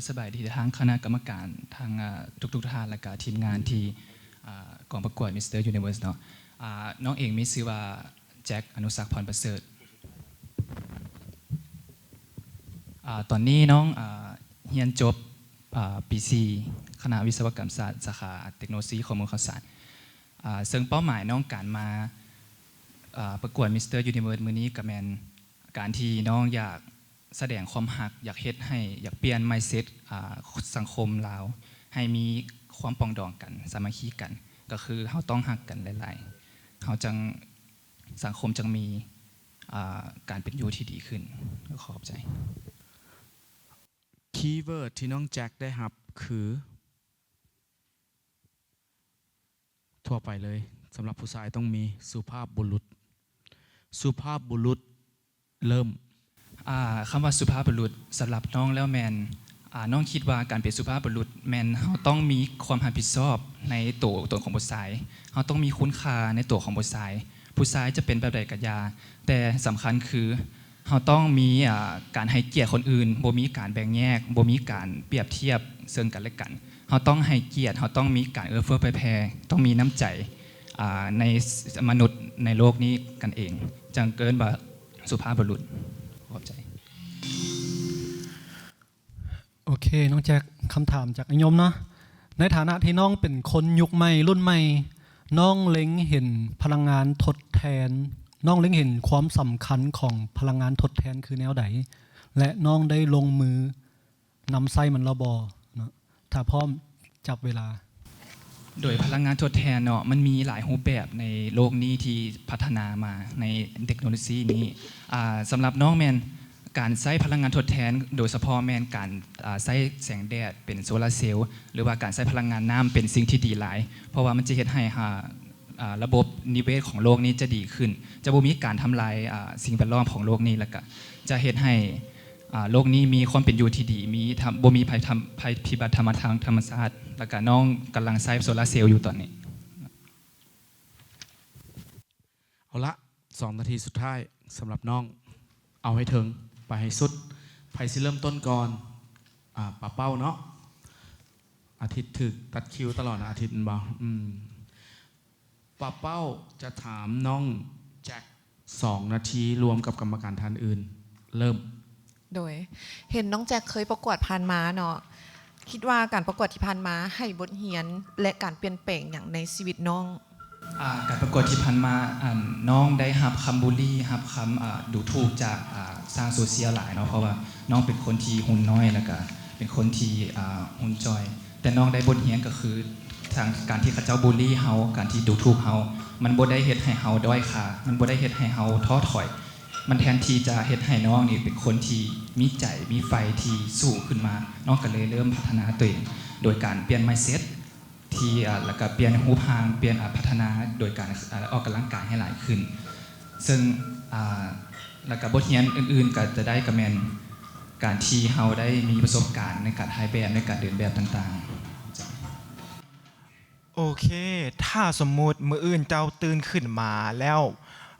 ສະບາຍດີທາງຄະນະກຳມະການ, ທາງ ເອີ່ ທຸກໆທ່ານ ແລະກະທີມງານທີ່ ເອີ່ ກອງປະກວດ Mister Universe ເນາະ. ອາ ນ້ອງເອງມີຊື່ວ່າ ແຈັກ ອະນຸສັກ ພອນປະເສີດ. ອາ ຕອນນີ້ນ້ອງ ອາ ຮຽນຈົບ ອາ ປີສີ່ ຄະນະວິສະວະກຳສາດ ສາຂາເຕັກໂນໂລຊີຂໍ້ມູນຂ່າວສານ. ອາ ເຊິ່ງເປົ້າໝາຍນ້ອງການມາ ອາ ປະກວດ Mister Universe ມື້ນີ້ກະແມ່ນການທີ່ນ້ອງຢາກ ສະແດງຄວາມຮັກ, ຢາກເຮັດໃຫ້, ຢາກປ່ຽນ mindset ອາ ສັງຄົມລາວ ໃຫ້ມີຄວາມປອງດອງກັນ, ສາມັກຄີກັນ, ກໍຄືເຮົາຕ້ອງຮັກກັນຫຼາຍໆ ເຮົາຈັ່ງ ສັງຄົມຈັ່ງມີ ອາ ການເປັນຢູ່ທີ່ດີຂຶ້ນ. ຂໍຂອບໃຈ. ຄີເວີດທີ່ນ້ອງແຈັກໄດ້ຮັບຄື ທົ່ວໄປເລີຍ, ສຳລັບຜູ້ຊາຍຕ້ອງມີ ສຸພາບບຸລຸດ. ສຸພາບບຸລຸດ ເລີ່ມ. ອາ ຄຳວ່າສຸພາບບຸລຸດ ສຳລັບນ້ອງແລ້ວແມ່ນ ອາ ນ້ອງຄິດວ່າການເປັນສຸພາບບຸລຸດແມ່ນເຮົາຕ້ອງມີຄວາມຮັບຜິດຊອບໃນໂຕຕົນຂອງຜູ້ຊາຍ, ເຮົາຕ້ອງມີຄຸນຄ່າໃນໂຕຂອງຜູ້ຊາຍ. ຜູ້ຊາຍຈະເປັນແບບໃດກະຢ່າ, ແຕ່ສຳຄັນຄື ເຮົາຕ້ອງມີ ອາ ການໃຫ້ກຽດຄົນອື່ນ, ບໍ່ມີການແບ່ງແຍກ, ບໍ່ມີການປຽບທຽບເຊິ່ງກັນແລະກັນ. ເຮົາຕ້ອງໃຫ້ກຽດ, ເຮົາຕ້ອງມີການເອື້ອເຟື້ອເຜື່ອແຜ່, ຕ້ອງມີນ້ຳໃຈ ອາ ໃນມະນຸດໃນໂລກນີ້ກັນເອງ, ຈັ່ງເອີ້ນວ່າສຸພາບບຸລຸດ. ຂອບໃຈ. ໂອເຄ ນ້ອງແຈັກ, ຄຳຖາມຈາກອ້າຍຍົມເນາະ. ໃນຖານະທີ່ນ້ອງເປັນຄົນຍຸກໃໝ່ ລຸ້ນໃໝ່, ນ້ອງເລັງເຫັນພະລັງງານທົດແທນ, ນ້ອງເລັງເຫັນຄວາມສຳຄັນຂອງພະລັງງານທົດແທນຄືແນວໃດ ແລະ ນ້ອງໄດ້ລົງມືນຳໃຊ້ມັນແລ້ວບໍ່ເນາະ? ຖ້າພ້ອມ ຈັບເວລາ. ໂດຍພະລັງງານທົດແທນເນາະ ມັນມີຫຼາຍຮູບແບບໃນໂລກນີ້ທີ່ພັດທະນາມາໃນເຕັກໂນໂລຊີນີ້. ອາ ສຳລັບນ້ອງແມ່ນການໃຊ້ພະລັງງານທົດແທນ ໂດຍສະເພາະແມ່ນການ ອາ ໃຊ້ແສງແດດເປັນໂຊລາເຊວ ຫຼືວ່າການໃຊ້ພະລັງງານນ້ຳເປັນສິ່ງທີ່ດີຫຼາຍ, ເພາະວ່າມັນຈະເຮັດໃຫ້ ອາ ອາ ລະບົບນິເວດຂອງໂລກນີ້ຈະດີຂຶ້ນ, ຈະບໍ່ມີການທຳລາຍ ອາ ສິ່ງແວດລ້ອມຂອງໂລກນີ້ ແລ້ວກະຈະເຮັດໃຫ້ ອາ ໂລກນີ້ມີຄວາມເປັນຢູ່ທີ່ດີ, ມີ ບໍ່ມີໄພ ໄພພິບັດທຳມະ ທາງທຳມະຊາດ, ແລ້ວກະນ້ອງກຳລັງໃຊ້ໂຊລາເຊວຢູ່ຕອນນີ້. ເອົາລະ ສອງນາທີສຸດທ້າຍສຳລັບນ້ອງ, ເອົາໃຫ້ເຖິງ ໄປໃຫ້ສຸດ. ໃຜຊິເລີ່ມຕົ້ນກ່ອນ? ອາ ປາເປົ້າເນາະ. ອາທິດຖືກຕັດຄິວຕະຫຼອດນະ ອາທິດແມ່ນບໍ່? ອືມ. ປາເປົ້າຈະຖາມນ້ອງແຈັກ ສອງນາທີ ລວມກັບກຳມະການທ່ານອື່ນ. ເລີ່ມ. ໂດຍ ເຫັນນ້ອງແຈັກເຄີຍປະກວດຜ່ານມາເນາະ, ຄິດວ່າການປະກວດທີ່ຜ່ານມາໃຫ້ບົດຮຽນ ແລະ ການປ່ຽນແປງຫຍັງໃນຊີວິດນ້ອງ? ອາ ການປະກວດທີ່ຜ່ານມາ ອັນ ນ້ອງໄດ້ຮັບຄຳບູລີ, ຮັບຄຳ ອາ ດູຖູກຈາກ ອາ ຊາວໂຊຊຽວຫຼາຍເນາະ, ເພາະວ່ານ້ອງເປັນຄົນທີ່ຫຸ່ນນ້ອຍ ແລ້ວກະເປັນຄົນທີ່ ອາ ຫຸ່ນຈ່ອຍ. ແຕ່ນ້ອງໄດ້ບົດຮຽນກໍຄື ທາງການທີ່ເຂົາເຈົ້າບູລີເຮົາ, ການທີ່ດູຖູກເຮົາ, ມັນບໍ່ໄດ້ເຮັດໃຫ້ເຮົາດ້ອຍຄ່າ, ມັນບໍ່ໄດ້ເຮັດໃຫ້ເຮົາທໍ້ຖອຍ, ມັນແທນທີ່ຈະເຮັດໃຫ້ນ້ອງນີ້ເປັນຄົນທີ່ມີໃຈ, ມີໄຟທີ່ສູ້ຂຶ້ນມາ. ນ້ອງກໍເລີຍເລີ່ມພັດທະນາຕົວເອງ ໂດຍການປ່ຽນມາຍເຊັດທີ່ ອາ ແລ້ວກໍປ່ຽນຮູບຮ່າງ, ປ່ຽນ ອາ ພັດທະນາໂດຍການ ອາ ອອກກຳລັງກາຍໃຫ້ຫຼາຍຂຶ້ນ. ເຊິ່ງ ອາ ແລ້ວກໍບົດຮຽນອື່ນໆກໍຈະໄດ້ກໍແມ່ນ ການທີ່ເຮົາໄດ້ມີປະສົບການໃນການຖ່າຍແບບ, ໃນການເດີນແບບຕ່າງໆ. ໂອເຄ, ຖ້າສົມມຸດມື້ອື່ນເຈົ້າຕື່ນຂຶ້ນມາແລ້ວ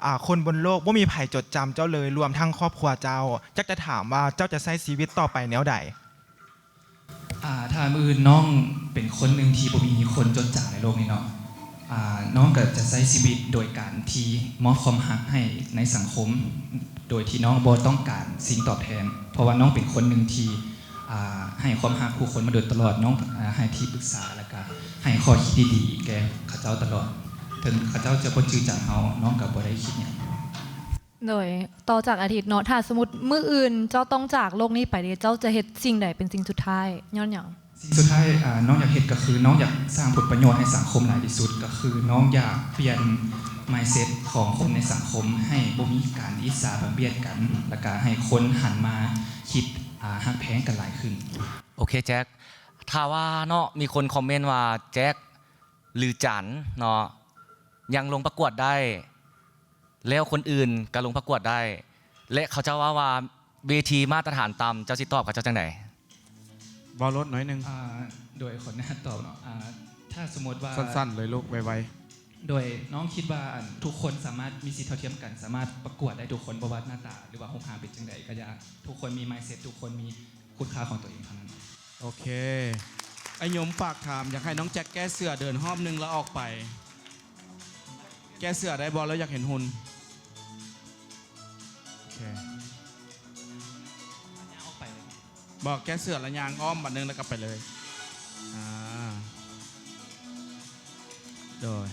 ອາ ຄົນບົນໂລກບໍ່ມີໃຜຈົດຈຳເຈົ້າເລີຍ, ລວມທັງຄອບຄົວເຈົ້າ, ຢາກຈະຖາມວ່າເຈົ້າຈະໃຊ້ຊີວິດຕໍ່ໄປແນວໃດ? ອາ ຖ້າມື້ອື່ນນ້ອງເປັນຄົນໜຶ່ງທີ່ບໍ່ມີຄົນຈົດຈຳໃນໂລກນີ້ເນາະ, ອາ ນ້ອງກໍຈະໃຊ້ຊີວິດໂດຍການທີ່ມອບຄວາມຮັກໃຫ້ໃນສັງຄົມ ໂດຍທີ່ນ້ອງບໍ່ຕ້ອງການສິ່ງຕອບແທນ, ເພາະວ່ານ້ອງເປັນຄົນໜຶ່ງທີ່ ອາ ໃຫ້ຄວາມຮັກຜູ້ຄົນມາໂດຍຕະຫຼອດ, ນ້ອງ ອາ ໃຫ້ທີ່ປຶກສາ ແລ້ວກະໃຫ້ຂໍ້ຄິດດີໆແກ່ເຂົາເຈົ້າຕະຫຼອດ, ເຖິງເຂົາເຈົ້າຈະບໍ່ຈື່ຈັກເຮົາ, ນ້ອງກໍບໍ່ໄດ້ຄິດຫຍັງ. ໂດຍ ຕໍ່ຈາກອາທິດເນາະ, ຖ້າສົມມຸດມື້ອື່ນເຈົ້າຕ້ອງຈາກໂລກນີ້ໄປເດ, ເຈົ້າຈະເຮັດສິ່ງໃດເປັນສິ່ງສຸດທ້າຍ? ຍ້ອນຫຍັງ? ສິ່ງສຸດທ້າຍ ອາ ນ້ອງຢາກເຮັດກໍຄື ນ້ອງຢາກສ້າງຜົນປະໂຫຍດໃຫ້ສັງຄົມຫຼາຍທີ່ສຸດ, ກໍຄືນ້ອງຢາກປ່ຽນມາຍເຊັດຂອງຄົນໃນສັງຄົມ ໃຫ້ບໍ່ມີການອິດສາບຽດກັນ, ແລ້ວກະໃຫ້ຄົນຫັນມາຄິດ ອາ ຮັກແພງກັນຫຼາຍຂຶ້ນ. ໂອເຄແຈັກ, ຖ້າວ່າເນາະ ມີຄົນຄອມເມັນວ່າ ແຈັກ ຫຼື ຈັນ ເນາະ ຍັງລົງປະກວດໄດ້ ແລ້ວຄົນອື່ນກະລົງປະກວດໄດ້ ແລະ ເຂົາເຈົ້າເວົ້າວ່າເວທີມາດຕະຖານຕ່ຳ ເຈົ້າຊິຕອບເຂົາເຈົ້າຈັ່ງໃດ? ເວົ້າໂລດໜ້ອຍໜຶ່ງ. ອາ ໂດຍຂໍອະນຸຍາດຕອບເນາະ, ອາ ຖ້າສົມມຸດວ່າ ສັ້ນໆເລີຍລູກ ໄວໆ. ໂດຍນ້ອງຄິດວ່າ ອັນ ທຸກຄົນສາມາດມີສິດເທົ່າທຽມກັນ, ສາມາດປະກວດໄດ້ທຸກຄົນ, ບໍ່ວ່າໜ້າຕາ ຫຼືວ່າຮູບຮ່າງເປັນຈັ່ງໃດກໍຢ່າ, ທຸກຄົນມີມາຍເຊັດ, ທຸກຄົນມີຄຸນຄ່າຂອງຕົວເອງເທົ່ານັ້ນ. ໂອເຄ ອ້າຍຍົມຝາກຖາມ ຢາກໃຫ້ນ້ອງແຈັກແກ້ເສື້ອເດີນຮອບໜຶ່ງແລ້ວອອກໄປ. ແກ້ເສື້ອໄດ້ບໍ່? ລາວຢາກເຫັນຫຸ່ນ. ໂອເຄ ຍ່າງອອກໄປເລີຍ. ບໍ່ ແກ້ເສື້ອແລ້ວຍ່າງອ້ອມບາດໜຶ່ງແລ້ວກັບໄປເລີຍ. ອ່າ ໂດຍ